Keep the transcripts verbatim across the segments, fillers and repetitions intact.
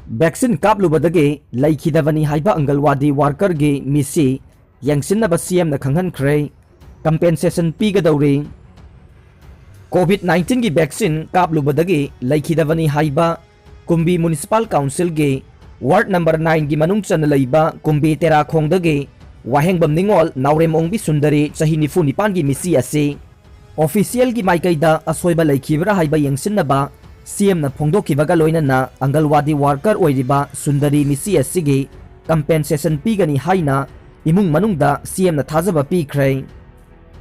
Vaccine ꯀꯥꯞꯂꯨꯕꯗꯒꯤ ꯂꯩꯈꯤꯗꯕꯅꯤ ꯍꯥꯏꯕ ꯑꯪꯒꯜꯋꯥꯗꯤ ꯋꯥꯔꯀꯔꯒꯤ ꯃꯤꯁꯤ ꯌꯦꯡꯁꯤꯟꯅꯕ ꯁꯤꯑꯦꯝꯅ ꯈꯪꯍꯟꯈ꯭ꯔꯦ꯫ ꯀꯝꯄꯦꯟꯁꯦꯁꯟ ꯄꯤꯒꯗꯧꯔꯤ꯫ ꯀꯣꯚꯤꯗ ꯅꯥꯏꯟꯇꯤꯟꯒꯤ ꯚꯦꯛꯁꯤꯟ ꯀꯥꯞꯂꯨꯕꯗꯒꯤ ꯂꯩꯈꯤꯗꯕꯅꯤ ꯍꯥꯏꯕ ꯀꯨꯝꯕꯤ ꯃ꯭ꯌꯨꯅꯤꯁꯤꯄꯥꯜ ꯀꯥꯎꯟꯁꯤꯜꯒꯤ ꯋꯥꯔꯗ ꯅꯝꯕꯔ ꯅꯥꯏꯟꯒꯤ ꯃꯅꯨꯡ ꯆꯟꯅ ꯂꯩꯕ ꯀꯨꯝꯕꯤ ꯇꯦꯔꯥꯈꯣꯡꯗꯒꯤ ꯋꯥꯍꯦꯡꯕꯝ ꯅꯤꯉꯣꯜ ꯅꯥꯎꯔꯦꯝ ꯑꯣꯡꯕꯤ ꯁꯨꯟꯗꯔꯤ, ꯆꯍꯤ ꯅꯤꯐꯨ ꯅꯤꯄꯥꯟꯒꯤ ꯃꯤꯁꯤ ꯑꯁꯤ ꯑꯣꯐꯤꯁꯤꯌꯦꯜꯒꯤ ꯃꯥꯏꯀꯩꯗ ꯑꯁꯣꯏꯕ ꯂꯩꯈꯤꯕ꯭ꯔꯥ ꯍꯥꯏꯕ ꯌꯦꯡꯁꯤꯟꯅꯕ ꯁꯤꯑꯦꯝꯅ ꯐꯣꯡꯗꯣꯛꯈꯤꯕꯒ ꯂꯣꯏꯅꯅ ꯑꯪꯒꯜꯋꯥꯗꯤ ꯋꯥꯔꯀꯔ ꯑꯣꯏꯔꯤꯕ ꯁꯨꯟꯗꯔꯤ ꯃꯤꯁꯤ ꯑꯁꯤꯒꯤ ꯀꯝꯄꯦꯟꯁꯦꯁꯟ ꯄꯤꯒꯅꯤ ꯍꯥꯏꯅ ꯏꯃꯨꯡ ꯃꯅꯨꯡꯗ ꯁꯤꯑꯦꯝꯅ ꯊꯥꯖꯕ ꯄꯤꯈ꯭ꯔꯦ꯫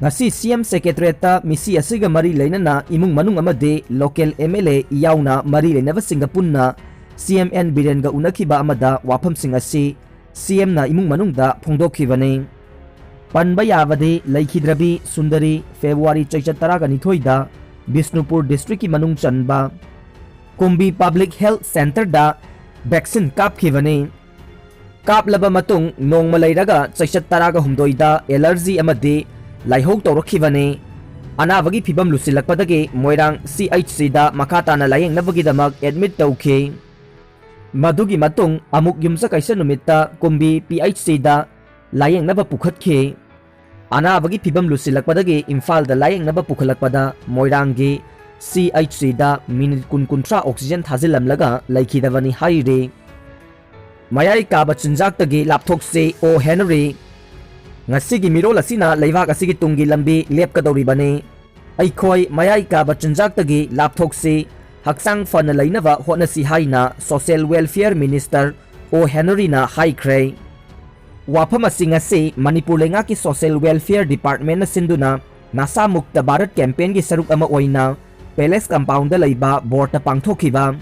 ꯉꯁꯤ ꯁꯤꯑꯦꯝ ꯁꯦꯀ꯭ꯔꯦꯇꯔꯤꯌꯦꯠꯇ ꯃꯤꯁꯤ ꯑꯁꯤꯒ ꯃꯔꯤ ꯂꯩꯅꯅ ꯏꯃꯨꯡ ꯃꯅꯨꯡ ꯑꯃꯗꯤ ꯂꯣꯀꯦꯜ ꯑꯦꯝ ꯑꯦꯜ ꯑꯦ ꯌꯥꯎꯅ ꯃꯔꯤ ꯂꯩꯅꯕꯁꯤꯡꯒ ꯄꯨꯟꯅ ꯁꯤꯑꯦꯝ ꯑꯦꯟ ꯕꯤꯔꯦꯟꯒ ꯎꯅꯈꯤꯕ ꯑꯃꯗ ꯋꯥꯐꯝꯁꯤꯡ ꯑꯁꯤ ꯁꯤꯑꯦꯝꯅ ꯏꯃꯨꯡ ꯃꯅꯨꯡꯗ ꯐꯣꯡꯗꯣꯛꯈꯤꯕꯅꯤ꯫ ꯄꯟꯕ ꯌꯥꯕꯗꯤ ꯂꯩꯈꯤꯗ꯭ꯔꯕꯤ ꯁꯨꯟꯗꯔꯤ ꯐꯦꯕ꯭ꯔꯨꯋꯥꯔꯤ ꯆꯩꯆꯠ ꯇꯔꯥꯒ ꯅꯤꯊꯣꯏꯗ ꯕꯤꯁꯅꯨꯄꯨꯔ ꯗꯤꯁꯇ꯭ꯔꯤꯛꯀꯤ ꯃꯅꯨꯡ ꯆꯟꯕ ꯀꯨꯝꯕꯤ ꯄꯕ꯭ꯂꯤꯛ ꯍꯦꯜꯊ ꯁꯦꯟꯇꯔꯗ ꯚꯦꯛꯁꯤꯟ ꯀꯥꯞꯈꯤꯕꯅꯤ꯫ ꯀꯥꯞꯂꯕ ꯃꯇꯨꯡ ꯅꯣꯡꯃ ꯂꯩꯔꯒ ꯆꯩꯆꯠ ꯇꯔꯥꯒ ꯍꯨꯝꯗꯣꯏꯗ ꯑꯦꯂꯔꯖꯤ ꯑꯃꯗꯤ ꯂꯥꯏꯍꯧ ꯇꯧꯔꯛꯈꯤꯕꯅꯤ꯫ ꯑꯅꯥꯕꯒꯤ ꯐꯤꯕꯝ ꯂꯨꯁꯤꯜꯂꯛꯄꯗꯒꯤ ꯃꯣꯏꯔꯥꯡ ꯁꯤ ꯑꯩꯆ ꯁꯤꯗ ꯃꯈꯥ ꯇꯥꯅ ꯂꯥꯌꯦꯡꯅꯕꯒꯤꯗꯃꯛ ꯑꯦꯗꯃꯤꯠ ꯇꯧꯈꯤ꯫ ꯃꯗꯨꯒꯤ ꯃꯇꯨꯡ ꯑꯃꯨꯛ ꯌꯨꯝꯁꯀꯩꯁ ꯅꯨꯃꯤꯠꯇ ꯀꯨꯝꯕꯤ ꯄꯤ ꯑꯩꯆ ꯁꯤꯗ ꯂꯥꯌꯦꯡꯅꯕ ꯄꯨꯈꯠꯈꯤ꯫ ꯑꯅꯥꯕꯒꯤ ꯐꯤꯕꯝ ꯂꯨꯁꯤꯜꯂꯛꯄꯗꯒꯤ ꯏꯝꯐꯥꯜꯗ ꯂꯥꯌꯦꯡꯅꯕ ꯄꯨꯈꯠꯂꯛꯄꯗ ꯃꯣꯏꯔꯥꯡꯒꯤ ꯁꯤ ꯑꯩꯆ ꯁꯤꯗ ꯃꯤꯅꯤꯠ ꯀꯨꯟ ꯀꯨꯟꯊ꯭ꯔꯥ ꯑꯣꯛꯁꯤꯖꯦꯟ ꯊꯥꯖꯤꯜꯂꯝꯂꯒ ꯂꯩꯈꯤꯗꯕꯅꯤ ꯍꯥꯏꯔꯤ꯫ ꯃꯌꯥꯏ ꯀꯥꯕ ꯆꯤꯟꯖꯥꯛꯇꯒꯤ ꯂꯥꯞꯊꯣꯛꯁꯤ ꯑꯣ ꯍꯦꯅꯔꯤ꯫ ꯉꯁꯤꯒꯤ ꯃꯤꯔꯣꯜ ꯑꯁꯤꯅ ꯂꯩꯕꯥꯛ ꯑꯁꯤꯒꯤ ꯇꯨꯡꯒꯤ ꯂꯝꯕꯤ ꯂꯦꯞꯀꯗꯧꯔꯤꯕꯅꯤ꯫ ꯑꯩꯈꯣꯏ ꯃꯌꯥꯏ ꯀꯥꯕ ꯆꯤꯟꯖꯥꯛꯇꯒꯤ ꯂꯥꯞꯊꯣꯛꯁꯤ, ꯍꯛꯆꯥꯡ ꯐꯅ ꯂꯩꯅꯕ ꯍꯣꯠꯅꯁꯤ ꯍꯥꯏꯅ ꯁꯣꯁꯤꯌꯦꯜ ꯋꯦꯜꯐꯤꯌꯔ ꯃꯤꯅꯤꯁꯇꯔ ꯑꯣ ꯍꯦꯅꯔꯤꯅ ꯍꯥꯏꯈ꯭ꯔꯦ꯫ ꯋꯥꯐꯝ ꯑꯁꯤ ꯉꯁꯤ ꯃꯅꯤꯄꯨꯔ ꯂꯩꯉꯥꯛꯀꯤ ꯁꯣꯁꯤꯌꯦꯜ ꯋꯦꯜꯐꯤꯌꯔ ꯗꯤꯄꯥꯔꯠꯃꯦꯟꯅ ꯁꯤꯟꯗꯨꯅ ꯅꯥꯁꯥ ꯃꯨꯛꯇ ꯚꯥꯔꯠ ꯀꯦꯝꯄꯦꯟꯒꯤ ꯁꯔꯨꯛ ꯑꯃ ꯑꯣꯏꯅ ꯄꯦꯂꯦꯁ ꯀꯝꯄꯥꯎꯟꯗ ꯂꯩꯕ ꯕꯣꯔꯗꯇ ꯄꯥꯡꯊꯣꯛꯈꯤꯕ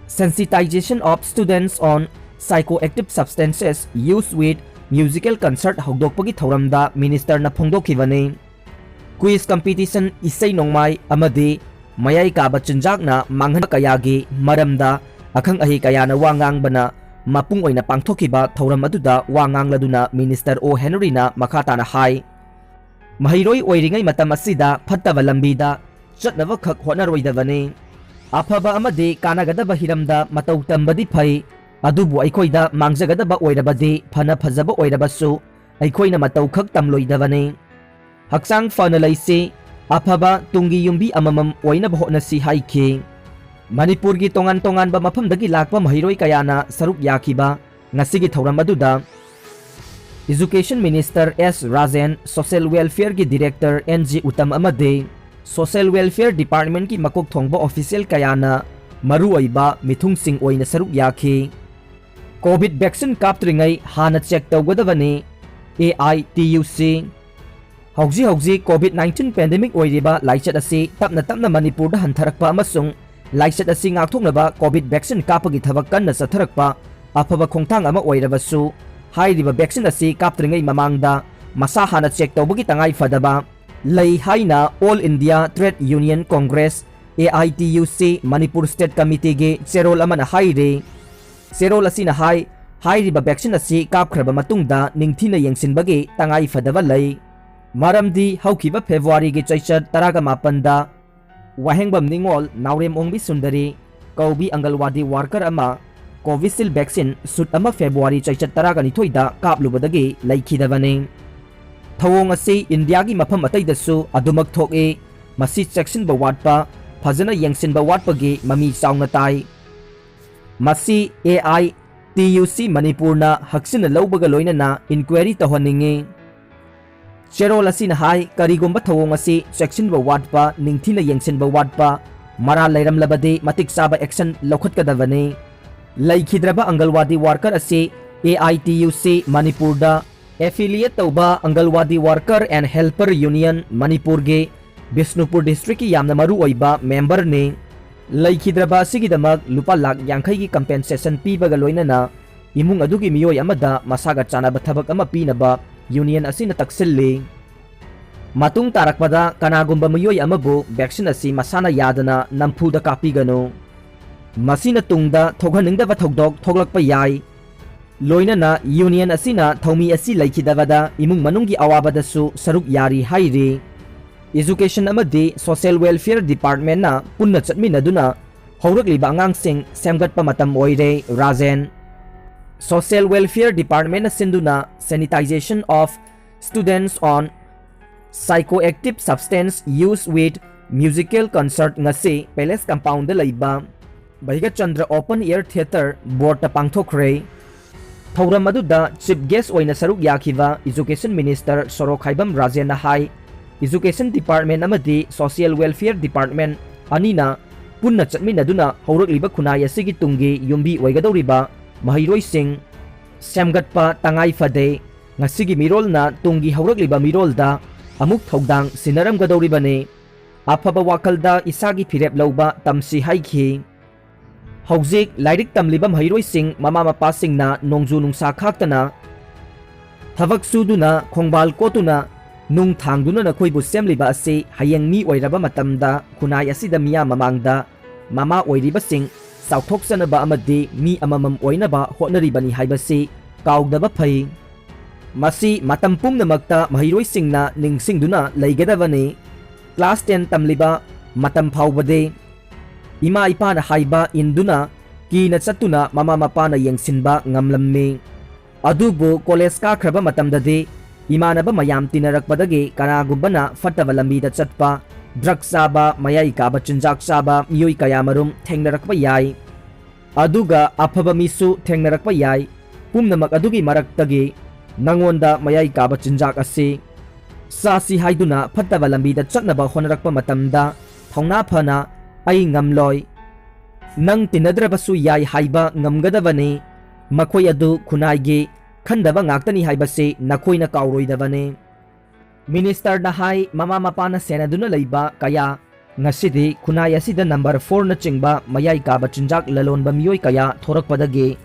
Sensitization of Students on Psychoactive Substances Use with Musical Concert ꯍꯧꯗꯣꯛꯄꯒꯤ ꯊꯧꯔꯝꯗ ꯃꯤꯅꯤꯁꯇꯔꯅ ꯐꯣꯡꯗꯣꯛꯈꯤꯕꯅꯤ꯫ ꯀ꯭ꯋꯤꯖ ꯀꯝꯄꯤꯇꯤꯁꯟ, ꯏꯁꯩ ꯅꯣꯡꯃꯥꯏ ꯑꯃꯗꯤ ꯃꯌꯥꯏ ꯀꯥꯕ ꯆꯤꯟꯖꯥꯛꯅ ꯃꯥꯡꯍꯟꯕ ꯀꯌꯥꯒꯤ ꯃꯔꯝꯗ ꯑꯈꯪ ꯑꯍꯩ ꯀꯌꯥꯅ ꯋꯥ ꯉꯥꯡꯕꯅ ꯃꯄꯨꯡ ꯑꯣꯏꯅ ꯄꯥꯡꯊꯣꯛꯈꯤꯕ ꯊꯧꯔꯝ ꯑꯗꯨꯗ ꯋꯥ ꯉꯥꯡꯂꯗꯨꯅ ꯃꯤꯅꯤꯁꯇꯔ ꯑꯣ ꯍꯦꯅꯔꯤꯅ ꯃꯈꯥ ꯇꯥꯅ ꯍꯥꯏ, ꯃꯍꯩꯔꯣꯏ ꯑꯣꯏꯔꯤꯉꯩ ꯃꯇꯝ ꯑꯁꯤꯗ ꯐꯠꯇꯕ ꯂꯝꯕꯤꯗ ꯆꯠꯅꯕꯈꯛ ꯍꯣꯠꯅꯔꯣꯏꯗꯕꯅꯤ꯫ ꯑꯐꯕ ꯑꯃꯗꯤ ꯀꯥꯟꯅꯒꯗꯕ ꯍꯤꯔꯝꯗ ꯃꯇꯧ ꯇꯝꯕꯗꯤ ꯐꯩ, ꯑꯗꯨꯕꯨ ꯑꯩꯈꯣꯏꯗ ꯃꯥꯡꯖꯒꯗꯕ ꯑꯣꯏꯔꯕꯗꯤ ꯐꯅ ꯐꯖꯕ ꯑꯣꯏꯔꯕꯁꯨ ꯑꯩꯈꯣꯏꯅ ꯃꯇꯧ ꯈꯛ ꯇꯝꯂꯣꯏꯗꯕꯅꯤ꯫ ꯍꯛꯆꯥꯡ ꯐꯅ ꯂꯩꯁꯤ, ꯑꯐꯕ ꯇꯨꯡꯒꯤ ꯌꯨꯝꯕꯤ ꯑꯃꯃꯝ ꯑꯣꯏꯅꯕ ꯍꯣꯠꯅꯁꯤ ꯍꯥꯏꯈꯤ꯫ ꯃꯅꯤꯄꯨꯔꯒꯤ ꯇꯣꯉꯥꯟ ꯇꯣꯉꯥꯟꯕ ꯃꯐꯝꯗꯒꯤ ꯂꯥꯛꯄ ꯃꯍꯩꯔꯣꯏ ꯀꯌꯥꯅ ꯁꯔꯨꯛ ꯌꯥꯈꯤꯕ ꯉꯁꯤꯒꯤ ꯊꯧꯔꯝ ꯑꯗꯨꯗ Education Minister S Rajen, Social Welfare ꯒꯤ Director N G ꯎꯇꯝ ꯑꯃꯗꯤ Social Welfare Department ꯀꯤ ꯃꯀꯣꯛ ꯊꯣꯡꯕ official ꯀꯌꯥꯅ ꯃꯔꯨꯑꯣꯏꯕ ꯃꯤꯊꯨꯡꯁꯤꯡ ꯑꯣꯏꯅ ꯁꯔꯨꯛ ꯌꯥꯈꯤ꯫ COVID vaccine ꯀꯥꯞꯇ꯭ꯔꯤꯉꯩ ꯍꯥꯟꯅ check ꯇꯧꯒꯗꯕꯅꯤ, A I T U C꯫ ꯍꯧꯖꯤꯛ ꯍꯧꯖꯤꯛ COVID nineteen pandemic ꯑꯣꯏꯔꯤꯕ ꯂꯥꯏꯆꯠ ꯑꯁꯤ ꯇꯞꯅ ꯇꯞꯅ ꯃꯅꯤꯄꯨꯔꯗ ꯍꯟꯊꯔꯛꯄ ꯑꯃꯁꯨꯡ ꯂꯥꯏꯆꯠ ꯑꯁꯤ ꯉꯥꯛꯊꯣꯛꯅꯕ COVID vaccine ꯀꯥꯞꯄꯒꯤ ꯊꯕꯛ ꯀꯟꯅ ꯆꯠꯊꯔꯛꯄ ꯑꯐꯕ ꯈꯣꯡꯊꯥꯡ ꯑꯃ ꯑꯣꯏꯔꯕꯁꯨ, ꯍꯥꯏꯔꯤꯕ vaccine ꯑꯁꯤ ꯀꯥꯞꯇ꯭ꯔꯤꯉꯩ ꯃꯃꯥꯡꯗ ꯃꯁꯥ ꯍꯥꯟꯅ check ꯇꯧꯕꯒꯤ ꯇꯉꯥꯏ ꯐꯗꯕ ꯂꯩ ꯍꯥꯏꯅ All India Trade Union Congress, A I T U C, Manipur State Committee ꯒꯤ ꯆꯦꯔꯣꯜ ꯑꯃꯅ ꯍꯥꯏꯔꯤ꯫ ꯆꯦꯔꯣꯜ ꯑꯁꯤꯅ ꯍꯥꯏ, ꯍꯥꯏꯔꯤꯕ vaccine ꯑꯁꯤ ꯀꯥꯞꯈ꯭ꯔꯕ ꯃꯇꯨꯡꯗ ꯅꯤꯡꯊꯤꯅ ꯌꯦꯡꯁꯤꯟꯕꯒꯤ ꯇꯉꯥꯏ ꯐꯗꯕ ꯂꯩ꯫ ꯃꯔꯝꯗꯤ ꯍꯧꯈꯤꯕ February ꯒꯤ ꯆꯩꯆꯠ ꯇꯔꯥꯒ ꯃꯥꯄꯟꯗ ꯋꯥꯍꯦꯡꯕꯝ ꯅꯤꯉꯣꯜ, ꯅꯥꯎꯔꯦꯝ ꯑꯣꯡꯕꯤ ꯁꯨꯟꯗꯔꯤ ꯀꯧꯕꯤ ꯑꯪꯒꯜꯋꯥꯗꯤ worker ꯑꯃ Covishield vaccine shoot ꯑꯃ February ꯆꯩꯆꯠ ꯇꯔꯥꯒ ꯅꯤꯊꯣꯏꯗ ꯀꯥꯞꯂꯨꯕꯗꯒꯤ ꯂꯩꯈꯤꯗꯕꯅꯤ꯫ ꯊꯧꯑꯣꯡ ꯑꯁꯤ ꯏꯟꯗꯤꯌꯥꯒꯤ ꯃꯐꯝ ꯑꯇꯩꯗꯁꯨ ꯑꯗꯨꯃꯛ ꯊꯣꯛꯏ꯫ ꯃꯁꯤ ꯆꯦꯛꯁꯤꯟꯕ ꯋꯥꯠꯄ, ꯐꯖꯅ ꯌꯦꯡꯁꯤꯟꯕ ꯋꯥꯠꯄꯒꯤ ꯃꯃꯤ ꯆꯥꯎꯅ ꯇꯥꯏ꯫ ꯃꯁꯤ A I T U C ꯃꯅꯤꯄꯨꯔꯅ ꯍꯛꯆꯤꯟꯅ ꯂꯧꯕꯒ ꯂꯣꯏꯅꯅ inquiry ꯇꯧꯍꯟꯅꯤꯡꯏ꯫ ꯆꯦꯔꯣꯜ ꯑꯁꯤꯅ ꯍꯥꯏ, ꯀꯔꯤꯒꯨꯝꯕ ꯊꯧꯑꯣꯡ ꯑꯁꯤ ꯆꯦꯛꯁꯤꯟꯕ ꯋꯥꯠꯄ, ꯅꯤꯡꯊꯤꯅ ꯌꯦꯡꯁꯤꯟꯕ ꯋꯥꯠꯄ, ꯃꯔꯥꯜ ꯂꯩꯔꯝꯂꯕꯗꯤ ꯃꯇꯤꯛ ꯆꯥꯕ action ꯂꯧꯈꯠꯀꯗꯕꯅꯤ꯫ ꯂꯩꯈꯤꯗ꯭ꯔꯕ ꯑꯪꯒꯜꯋꯥꯗꯤ worker ꯑꯁꯤ A I T U C ꯃꯅꯤꯄꯨꯔꯗ affiliate ꯇꯧꯕ Anganwadi Worker and Helper Union ꯃꯅꯤꯄꯨꯔꯒꯤ ꯕꯤꯁꯅꯨꯄꯨꯔ district ꯀꯤ ꯌꯥꯝꯅ ꯃꯔꯨ ꯑꯣꯏꯕ member ꯅꯤ꯫ ꯂꯩꯈꯤꯗ꯭ꯔꯕ ꯑꯁꯤꯒꯤꯗꯃꯛ ꯂꯨꯄꯥ ꯂꯥꯈ ꯌꯥꯡꯈꯩꯒꯤ compensation ꯄꯤꯕꯒ ꯂꯣꯏꯅꯅ ꯏꯃꯨꯡ ꯑꯗꯨꯒꯤ ꯃꯤꯑꯣꯏ ꯑꯃꯗ ꯃꯁꯥꯒ ꯆꯥꯟꯅꯕ ꯊꯕꯛ ꯑꯃ ꯄꯤꯅꯕ union ꯑꯁꯤꯅ ꯇꯛꯁꯤꯜꯂꯤ꯫ ꯃꯇꯨꯡ ꯇꯥꯔꯛꯄꯗ ꯀꯅꯥꯒꯨꯝꯕ ꯃꯤꯑꯣꯏ ꯑꯃꯕꯨ vaccine ꯑꯁꯤ ꯃꯁꯥꯅ ꯌꯥꯗꯅ ꯅꯝꯐꯨꯗ ꯀꯥꯞꯄꯤꯒꯅꯨ꯫ ꯃꯁꯤꯅ ꯇꯨꯡꯗ ꯊꯣꯛꯍꯟꯅꯤꯡꯗꯕ ꯊꯧꯗꯣꯛ ꯊꯣꯛꯂꯛꯄ ꯌꯥꯏ꯫ ꯂꯣꯏꯅꯅ union ꯑꯁꯤꯅ ꯊꯧꯃꯤ ꯑꯁꯤ ꯂꯩꯈꯤꯗꯕꯗ ꯏꯃꯨꯡ ꯃꯅꯨꯡꯒꯤ ꯑꯋꯥꯕꯗꯁꯨ ꯁꯔꯨꯛ ꯌꯥꯔꯤ ꯍꯥꯏꯔꯤ꯫ Education ꯑꯃꯗꯤ Social Welfare Departmentꯅ ꯄꯨꯟꯅ ꯆꯠꯃꯤꯟꯅꯗꯨꯅ ꯍꯧꯔꯛꯂꯤꯕ ꯑꯉꯥꯡꯁꯤꯡ ꯁꯦꯝꯒꯠꯄ ꯃꯇꯝ ꯑꯣꯏꯔꯦ, ꯔꯥꯖꯦꯟ꯫ Social Welfare Departmentꯅ ꯁꯤꯟꯗꯨꯅ Sensitization of Students on Psychoactive Substance Use with Musical Concert ꯉꯁꯤ Palace Compoundꯗ ꯂꯩꯕ ꯚꯩꯒꯆꯟꯗ꯭ꯔ Open Air Theatre ꯕꯣꯔꯗꯇ ꯄꯥꯡꯊꯣꯛꯈ꯭ꯔꯦ꯫ ꯊꯧꯔꯝ ꯑꯗꯨꯗ Chief Guest ꯑꯣꯏꯅ ꯁꯔꯨꯛ ꯌꯥꯈꯤꯕ Education Minister ꯁꯣꯔꯣꯛꯈꯥꯏꯕꯝ ꯔꯥꯖꯦꯟꯅ ꯍꯥꯏ, Education Department ꯑꯃꯗꯤ Social Welfare Department ꯑꯅꯤꯅ ꯄꯨꯟꯅ ꯆꯠꯃꯤꯟꯅꯗꯨꯅ ꯍꯧꯔꯛꯂꯤꯕ ꯈꯨꯟꯅꯥꯏ ꯑꯁꯤꯒꯤ ꯇꯨꯡꯒꯤ ꯌꯨꯝꯕꯤ ꯑꯣꯏꯒꯗꯧꯔꯤꯕ ꯃꯍꯩꯔꯣꯏꯁꯤꯡ ꯁꯦꯝꯒꯠꯄ ꯇꯉꯥꯏ ꯐꯗꯦ꯫ ꯉꯁꯤꯒꯤ ꯃꯤꯔꯣꯜꯅ ꯇꯨꯡꯒꯤ ꯍꯧꯔꯛꯂꯤꯕ ꯃꯤꯔꯣꯜꯗ ꯑꯃꯨꯛ ꯊꯧꯗꯥꯡ ꯁꯤꯟꯅꯔꯝꯒꯗꯧꯔꯤꯕꯅꯤ꯫ ꯑꯐꯕ ꯋꯥꯈꯜꯗ ꯏꯁꯥꯒꯤ ꯐꯤꯔꯦꯞ ꯂꯧꯕ ꯇꯝꯁꯤ ꯍꯥꯏꯈꯤ꯫ ꯍꯧꯖꯤꯛ ꯂꯥꯏꯔꯤꯛ ꯇꯝꯂꯤꯕ ꯃꯍꯩꯔꯣꯏꯁꯤꯡ, ꯃꯃꯥ ꯃꯄꯥꯁꯤꯡꯅ ꯅꯣꯡꯖꯨ ꯅꯨꯡꯁꯥ ꯈꯥꯛꯇꯅ ꯊꯕꯛ ꯁꯨꯗꯨꯅ, ꯈꯣꯡꯕꯥꯜ ꯀꯣꯠꯇꯨꯅ, ꯅꯨꯡ ꯊꯥꯡꯗꯨꯅ ꯅꯈꯣꯏꯕꯨ ꯁꯦꯝꯂꯤꯕ ꯑꯁꯤ ꯍꯌꯦꯡ ꯃꯤ ꯑꯣꯏꯔꯕ ꯃꯇꯝꯗ ꯈꯨꯟꯅꯥꯏ ꯑꯁꯤꯗ ꯃꯤꯌꯥꯝ ꯃꯃꯥꯡꯗ ꯃꯃꯥ ꯑꯣꯏꯔꯤꯕꯁꯤꯡ ꯆꯥꯎꯊꯣꯛꯆꯅꯕ ꯑꯃꯗꯤ ꯃꯤ ꯑꯃꯃꯝ ꯑꯣꯏꯅꯕ ꯍꯣꯠꯅꯔꯤꯕꯅꯤ ꯍꯥꯏꯕꯁꯤ ꯀꯥꯎꯗꯕ ꯐꯩ꯫ ꯃꯁꯤ ꯃꯇꯝ ꯄꯨꯝꯅꯃꯛꯇ ꯃꯍꯩꯔꯣꯏꯁꯤꯡꯅ ꯅꯤꯡꯁꯤꯡꯗꯨꯅ ꯂꯩꯒꯗꯕꯅꯤ꯫ Class ten ꯇꯝꯂꯤꯕ ꯃꯇꯝ ꯐꯥꯎꯕꯗꯤ ꯏꯃꯥ ꯏꯄꯥꯅ ꯍꯥꯏꯕ ꯏꯟꯗꯨꯅ ꯀꯤꯅ ꯆꯠꯇꯨꯅ ꯃꯃꯥ ꯃꯄꯥꯅ ꯌꯦꯡꯁꯤꯟꯕ ꯉꯝꯂꯝꯃꯤ꯫ ꯑꯗꯨꯕꯨ college ꯀꯥꯈ꯭ꯔꯕ ꯃꯇꯝꯗꯗꯤ ꯏꯃꯥꯟꯅꯕ ꯃꯌꯥꯝ ꯇꯤꯟꯅꯔꯛꯄꯗꯒꯤ ꯀꯅꯥꯒꯨꯝꯕꯅ ꯐꯠꯇꯕ ꯂꯝꯕꯤꯗ ꯆꯠꯄ, drug ꯆꯥꯕ, ꯃꯌꯥꯏ ꯀꯥꯕ ꯆꯤꯟꯖꯥꯛ ꯆꯥꯕ ꯃꯤꯑꯣꯏ ꯀꯌꯥꯃꯔꯨꯝ ꯊꯦꯡꯅꯔꯛꯄ ꯌꯥꯏ꯫ ꯑꯗꯨꯒ ꯑꯐꯕ ꯃꯤꯁꯨ ꯊꯦꯡꯅꯔꯛꯄ ꯌꯥꯏ꯫ ꯄꯨꯝꯅꯃꯛ ꯑꯗꯨꯒꯤ ꯃꯔꯛꯇꯒꯤ ꯅꯉꯣꯟꯗ ꯃꯌꯥꯏ ꯀꯥꯕ ꯆꯤꯟꯖꯥꯛ ꯑꯁꯤ ꯆꯥꯁꯤ ꯍꯥꯏꯗꯨꯅ ꯐꯠꯇꯕ ꯂꯝꯕꯤꯗ ꯆꯠꯅꯕ ꯍꯣꯠꯅꯔꯛꯄ ꯃꯇꯝꯗ ꯊꯧꯅꯥ ꯐꯅ "ꯑꯩ ꯉꯝꯂꯣꯏ, ꯅꯪ ꯇꯤꯟꯅꯗ꯭ꯔꯕꯁꯨ ꯌꯥꯏ" ꯍꯥꯏꯕ ꯉꯝꯒꯗꯕꯅꯤ꯫ ꯃꯈꯣꯏ ꯑꯗꯨ ꯈꯨꯟꯅꯥꯏꯒꯤ ꯈꯟꯗꯕ ꯉꯥꯛꯇꯅꯤ ꯍꯥꯏꯕꯁꯤ ꯅꯈꯣꯏꯅ ꯀꯥꯎꯔꯣꯏꯗꯕꯅꯤ꯫ Ministerꯅ ꯍꯥꯏ, ꯃꯃꯥ ꯃꯄꯥꯅ ꯁꯦꯟꯅꯗꯨꯅ ꯂꯩꯕ ꯀꯌꯥ ꯉꯁꯤꯗꯤ ꯈꯨꯟꯅꯥꯏ ꯑꯁꯤꯗ number fourꯅꯆꯤꯡꯕ ꯃꯌꯥꯏ ꯀꯥꯕ ꯆꯤꯟꯖꯥꯛ ꯂꯂꯣꯟꯕ ꯃꯤꯑꯣꯏ ꯀꯌꯥ ꯊꯣꯔꯛꯄꯗꯒꯤ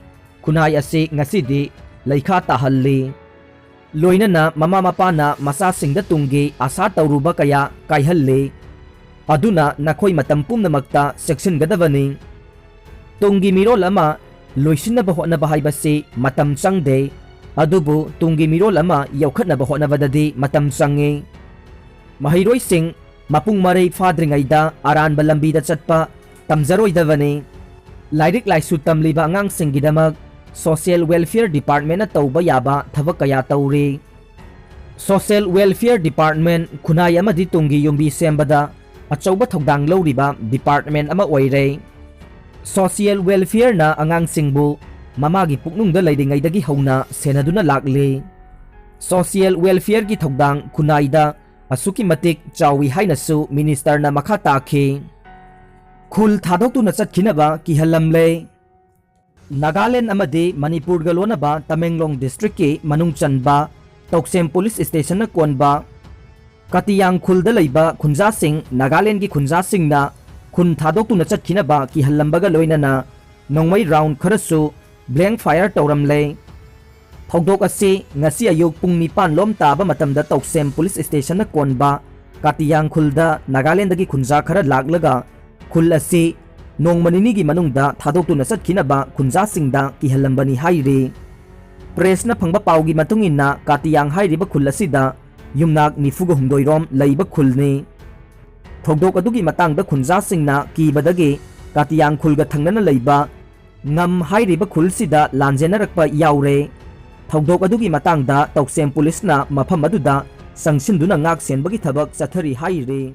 ꯈꯨꯟꯅꯥꯏ ꯑꯁꯤ ꯉꯁꯤꯗꯤ ꯂꯩꯈꯥ ꯇꯥꯍꯜꯂꯤ꯫ ꯂꯣꯏꯅꯅ ꯃꯃꯥ ꯃꯄꯥꯅ ꯃꯆꯥꯁꯤꯡꯗ ꯇꯨꯡꯒꯤ ꯑꯥꯁꯥ ꯇꯧꯔꯨꯕ ꯀꯌꯥ ꯀꯥꯏꯍꯜꯂꯤ꯫ ꯑꯗꯨꯅ ꯅꯈꯣꯏ ꯃꯇꯝ ꯄꯨꯝꯅꯃꯛꯇ ꯆꯦꯛꯁꯤꯟꯒꯗꯕꯅꯤ꯫ ꯇꯨꯡꯒꯤ ꯃꯤꯔꯣꯜ ꯑꯃ ꯂꯣꯏꯁꯤꯟꯅꯕ ꯍꯣꯠꯅꯕ ꯍꯥꯏꯕꯁꯤ ꯃꯇꯝ ꯆꯪꯗꯦ, ꯑꯗꯨꯕꯨ ꯇꯨꯡꯒꯤ ꯃꯤꯔꯣꯜ ꯑꯃ ꯌꯣꯛꯈꯠꯅꯕ ꯍꯣꯠꯅꯕꯗꯗꯤ ꯃꯇꯝ ꯆꯪꯏ꯫ ꯃꯍꯩꯔꯣꯏꯁꯤꯡ ꯃꯄꯨꯡ ꯃꯔꯩ ꯐꯥꯗ꯭ꯔꯤꯉꯩꯗ ꯑꯔꯥꯟꯕ ꯂꯝꯕꯤꯗ ꯆꯠꯄ ꯇꯝꯖꯔꯣꯏꯗꯕꯅꯤ꯫ ꯂꯥꯏꯔꯤꯛ ꯂꯥꯏꯁꯨ ꯇꯝꯂꯤꯕ ꯑꯉꯥꯡꯁꯤꯡꯒꯤꯗꯃꯛ Social Welfare Departmentꯅ ꯇꯧꯕ ꯌꯥꯕ ꯊꯕꯛ ꯀꯌꯥ ꯇꯧꯔꯤ꯫ Social Welfare Department ꯈꯨꯟꯅꯥꯏ ꯑꯃꯗꯤ ꯇꯨꯡꯒꯤ ꯌꯨꯝꯕꯤ ꯁꯦꯝꯕꯗ ꯑꯆꯧꯕ ꯊꯧꯗꯥꯡ ꯂꯧꯔꯤꯕ department ꯑꯃ ꯑꯣꯏꯔꯦ꯫ Social Welfareꯅ ꯑꯉꯥꯡꯁꯤꯡꯕꯨ ꯃꯃꯥꯒꯤ ꯄꯨꯛꯅꯨꯡꯗ ꯂꯩꯔꯤꯉꯩꯗꯒꯤ ꯍꯧꯅ ꯁꯦꯟꯅꯗꯨꯅ ꯂꯥꯛꯂꯤ꯫ Social Welfareꯒꯤ ꯊꯧꯗꯥꯡ ꯈꯨꯟꯅꯥꯏꯗ ꯑꯁꯨꯛꯀꯤ ꯃꯇꯤꯛ ꯆꯥꯎꯏ ꯍꯥꯏꯅꯁꯨ ministerꯅ ꯃꯈꯥ ꯇꯥꯈꯤ꯫ ꯈꯨꯜ ꯊꯥꯗꯣꯛꯇꯨꯅ ꯆꯠꯈꯤꯅꯕ ꯀꯤꯍꯜꯂꯝꯂꯦ꯫ ꯅꯥꯒꯥꯂꯦꯟ ꯑꯃꯗꯤ ꯃꯅꯤꯄꯨꯔꯒ ꯂꯣꯟꯅꯕ ꯇꯃꯦꯡꯂꯣꯡ districtꯀꯤ ꯃꯅꯨꯡ ꯆꯟꯕ ꯇꯧꯁꯦꯝ police stationꯅ ꯀꯣꯟꯕ ꯀꯥꯇꯤꯌꯥꯡ ꯈꯨꯜꯗ ꯂꯩꯕ ꯈꯨꯟꯖꯥꯁꯤꯡ ꯅꯥꯒꯥꯂꯦꯟꯒꯤ ꯈꯨꯟꯖꯥꯁꯤꯡꯅ ꯈꯨꯟ ꯊꯥꯗꯣꯛꯇꯨꯅ ꯆꯠꯈꯤꯅꯕ ꯀꯤꯍꯜꯂꯝꯕꯒ ꯂꯣꯏꯅꯅ ꯅꯣꯡꯃꯩ round ꯈꯔꯁꯨ blank fire ꯇꯧꯔꯝꯂꯦ꯫ ꯊꯧꯗꯣꯛ ꯑꯁꯤ ꯉꯁꯤ ꯑꯌꯨꯛ ꯄꯨꯡ ꯅꯤꯄꯥꯟ ꯂꯣꯝ ꯇꯥꯕ ꯃꯇꯝꯗ ꯇꯧꯁꯦꯝ police stationꯅ ꯀꯣꯟꯕ ꯀꯥꯇꯤꯌꯥꯡ ꯈꯨꯜꯗ ꯅꯥꯒꯥꯂꯦꯟꯗꯒꯤ ꯈꯨꯟꯖꯥ ꯈꯔ ꯂꯥꯛꯂꯒ ꯈꯨꯜ ꯑꯁꯤ ꯅꯣꯡꯃ ꯅꯤꯅꯤꯒꯤ ꯃꯅꯨꯡꯗ ꯊꯥꯗꯣꯛꯇꯨꯅ ꯆꯠꯈꯤꯅꯕ ꯈꯨꯟꯖꯥꯁꯤꯡꯗ ꯀꯤꯍꯜꯂꯝꯕꯅꯤ ꯍꯥꯏꯔꯤ꯫ Pressꯅ ꯐꯪꯕ ꯄꯥꯎꯒꯤ ꯃꯇꯨꯡ ꯏꯟꯅ ꯀꯥꯇꯤꯌꯥꯡ ꯍꯥꯏꯔꯤꯕ ꯈꯨꯜ ꯑꯁꯤꯗ ꯌꯨꯝꯅꯥꯛ ꯅꯤꯐꯨꯒ ꯍꯨꯝꯗꯣꯏ ꯔꯣꯝ ꯂꯩꯕ ꯈꯨꯜꯅꯤ꯫ ꯊꯧꯗꯣꯛ ꯑꯗꯨꯒꯤ ꯃꯇꯥꯡꯗ ꯈꯨꯟꯖꯥꯁꯤꯡꯅ ꯀꯤꯕꯗꯒꯤ ꯀꯥꯇꯤꯌꯥꯡ ꯈꯨꯜꯒ ꯊꯪꯅꯅ ꯂꯩꯕ ꯉꯝ ꯍꯥꯏꯔꯤꯕ ꯈꯨꯜꯁꯤꯗ ꯂꯥꯟꯖꯦꯟꯅꯔꯛꯄ ꯌꯥꯎꯔꯦ꯫ ꯊꯧꯗꯣꯛ ꯑꯗꯨꯒꯤ ꯃꯇꯥꯡꯗ ꯇꯧꯁꯦꯝ policeꯅ ꯃꯐꯝ ꯑꯗꯨꯗ ꯆꯪꯁꯤꯟꯗꯨꯅ ꯉꯥꯛ ꯁꯦꯟꯕꯒꯤ ꯊꯕꯛ ꯆꯠꯊꯔꯤ ꯍꯥꯏꯔꯤ꯫